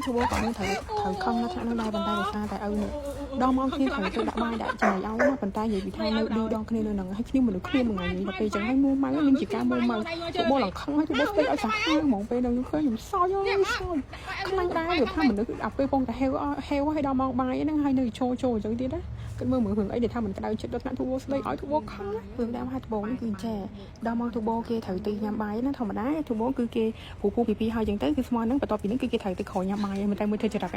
ធូបូក៏នឹងត្រូវត្រូវខឹងនៅថ្នាក់នោះដែរប៉ុន្តែដោយសារតែឪនេះដល់មកគ្នាត្រូវទៅដាក់បាយដាក់ចំណីឲ្យណាប៉ុន្តែនិយាយពីថានៅឌឺដងគ្នានៅហ្នឹងហើយគ្នាមនុស្សគ្នាមួយថ្ងៃនេះដល់ពេលចឹងហើយមួម៉ៅមានជាការមួម៉ៅធូបូឡើងខឹងហើយធូបូស្ពេកឲ្យសាហាវហ្មងពេលហ្នឹងខ្ញុំឃើញខ្ញុំសើចអើយសើចខ្លាញ់ដែរវាថាមនុស្សអាពេលពងតែហេវហេវហើយដល់ម៉ោងបាយហ្នឹងហើយនៅចូលចូលអញ្ចឹងទៀតណាគិតមើលមើលរឿងអីដែលថាមិនក្តៅចិត្តដល់ថ្នាក់ធូបូស្ដីឲ្យធូបូខឹងណារឿងដើមហើយដំបូងនេះគឺចេះដល់ម៉ោងធូបូគេត្រូវទៅញ៉ាំបាយណាធម្មតាធូបូគឺគេពូពូពីពីហើយចឹងទៅគឺស្មោះហ្នឹងបន្ទាប់ពីហ្នឹងគឺគេត្រូវទៅក្រោយញ៉ាំបាយហើយមិនតែមើលធ្វើចរិត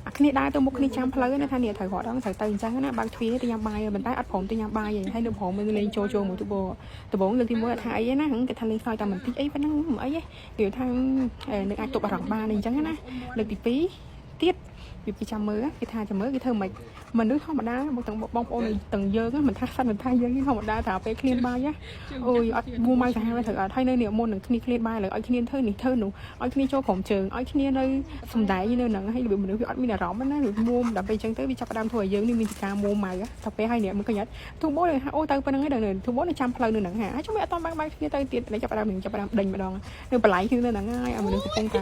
អាគ្នាដើរទៅមុខគ្នាចាំផ្លូវណាថានេះត្រូវរត់ដល់ត្រូវទៅអញ្ចឹងណាបើកទ្វារទៅញ៉ាំបាយប៉ុន្តែអត់ព្រមទៅញ៉ាំបាយទេហើយនៅព្រមមើលលេងចូលចូលមួយធូបូដំបូងលើកទី1អត់ថាអីណាគេថាលេងសើចតែបន្តិចអីប៉ុណ្ណឹងមិនអីទេគេថានៅអាចទប់អារម្មណ៍បានអញ្ចឹងណាលើកទី2ទៀតវាគេចាំមើលគេថាចាំមើលគេធ្វើមិនមនុស្សធម្មតាមកទាំងបងប្អូនទាំងយើងមិនថាសត្វមិនថាយើងធម្មតាថាពេលឃ្លានបាយអូយអត់មួម៉ៅសាហាវត្រូវអត់ហើយនៅនេះមុននឹងគ្នាឃ្លានបាយលើឲ្យគ្នាធ្វើនេះធ្វើនោះឲ្យគ្នាចូលក្រុមជើងឲ្យគ្នានៅសំដែងនៅហ្នឹងហើយរបៀបមនុស្សវាអត់មានអារម្មណ៍ណាវាមួមដល់ពេលអញ្ចឹងទៅវាចាប់ផ្ដើមធ្វើឲ្យយើងនេះមានការមួម៉ៅតែពេលហើយនេះមើលឃើញអត់ទូបូថាអូទៅប៉ុណ្្នឹងឯងដល់ទូបូនៅចាំផ្លូវនៅហ្នឹងហាហើយចាំមិនអត់តបើកគ្នាទៅទៀតចាប់ផ្ដើមដេញម្ដងនៅបន្លាយគ្នានៅហ្នឹងហើយអាមនុស្សកំពុងតែ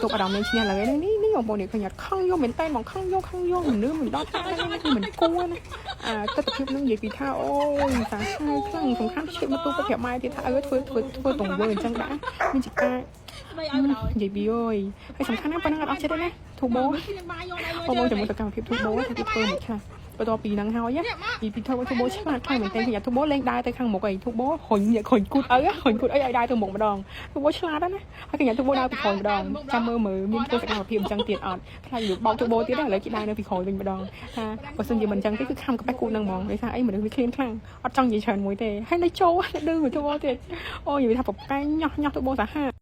ទប់អារម្មណ៍លេងឈ្នះឡើយនេះនេះបងប្អូននេះឃើញអត់ខឹងយកមែនតើមកខឹងយកខឹងយកមនុស្សមិនដល់ថាហ្នឹងគឺមិនគួរណាអាទស្សនភាពនឹងនិយាយពីថាអូយសាហាវខ្លាំងសំខាន់ជិះម៉ូតូទៅប្រាប់ម៉ែទៀតថាអើធ្វើធ្វើធ្វើទង្វើអញ្ចឹងដែរមានជាការ ស្ដីឲ្យបណ្ដោយ និយាយពីអើយហើយសំខាន់ណាស់ប៉ុណ្ណឹងអត់អស់ចិត្តទេណាធូបូ ឃ្លានបាយយកដៃ បងបងចាំមើលសកម្មភាពធូបូថាគេធ្វើមិនខ្លះបន្ទាប់ពីហ្នឹងហើយពីពីធ្វើធូបូឆ្លាតខ្លាំងមែនទែនគេធូបូលេងដើរទៅខាងមុខអីធូបូរុញរុញគូតឪរុញគូតអីឲ្យដើរទៅមុខម្ដងធូបូឆ្លាតណាហើយកញ្ញាធូបូដើរពីក្រោយម្ដងចាំមើលមើលមានធ្វើសកម្មភាពអញ្ចឹងទៀតអត់ខ្លាចវាបោកធូបូទៀតឥឡូវគេដើរនៅពីក្រោយវិញម្ដងថាបើសិនជាមិនអញ្ចឹងទេគឺខំក្បេះគូតហ្នឹងហ្មងដោយសារអីមនុស្សវាឃ្លានខ្លាំងអត់ចង់និយាយច្រើនមួយទេហើយនៅចូលឌឺមួយធូបូទៀតអូយនិយាយថាប្រកែងញាស់ញាស់ធូបូសាហាវ។